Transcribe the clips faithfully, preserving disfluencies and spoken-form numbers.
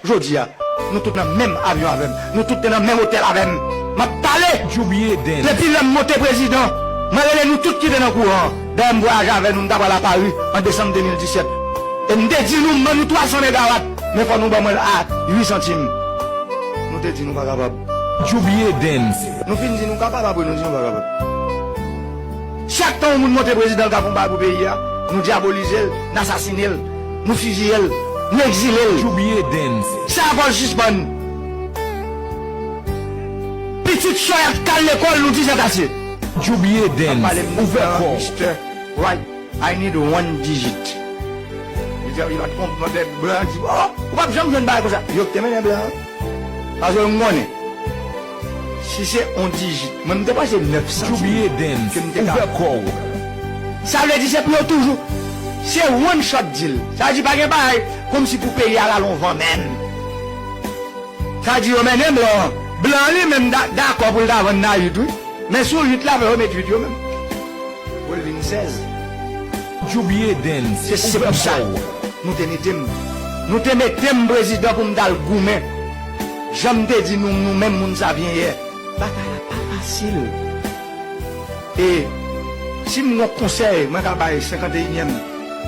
Jodi a, nou tout nan menm avyon avè m. Nou tout te nan menm otèl avè m. M ap pale! Djoubiye Dens. Depi lè m monte prezidan, mwen rele nou tout ki te nan kouran an. Dayè m vwayaje avè nou, m t ap al a Pari an desanm de mil disèt. E m te di nou, m ban nou twa san megawat, men fò nou ban mwen l a uit santim. Nou te di nou pa kapab. Djoubiye Dens. Nou fin di nou kapab, apre nou di nou pa kapab. Chak tan yon moun monte prezidan, l ka fè yon bagay pou peyi a, nou dyabolize l, n asasine l, nou fiziye l, nou egzile l. Djoubiye Dens. Sa fò l sispann. Pitit sòy ap kal lekòl, nou di sa t ase. Djoubiye Dens. Ouvè kò w. Mister White, I need one digit. Li di, li pa t konprann, lè blan di, oh, ou p ap janm jwenn bagay konsa. Yo ki te mennen blan an. Paske m konnen, si se on dijit, mwen m te panse nèf santim. Djoubiye Dens, ke m te ka ouvè kò w. Sa vle di se pou yo toujou, se one shot deal. Sa vle di pa gen bagay kòmsi pou peyi a rale on van menm. Sa vle di yo mennen blan an. Blan an li menm da- dakò pou l ta vann nan uit, wi. Men sou uit la, fò yo met uit yo menm. Pou l vin sèz. Djoubiye Dens, se, se pou sa nou te mete m. Nou te mete m prezidan pou m t al goumen. Jan m te di nou, nou menm moun Savyen yè, batay la pa fasil. E si m gon konsèy mwen ka bay senkanteyinyèm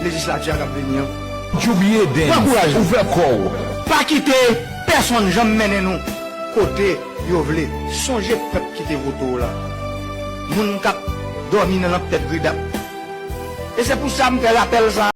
lejislati a k ap vini an, Djoubiye Dens, pran kouraj ou, ouvè kò w. Pa kite pèsonn janm mennen nou kote yo vle. Sonje pèp ki te vote w la. Moun k ap dòmi nan lanp tèt gridap. E se pou sa m fè rapèl sa.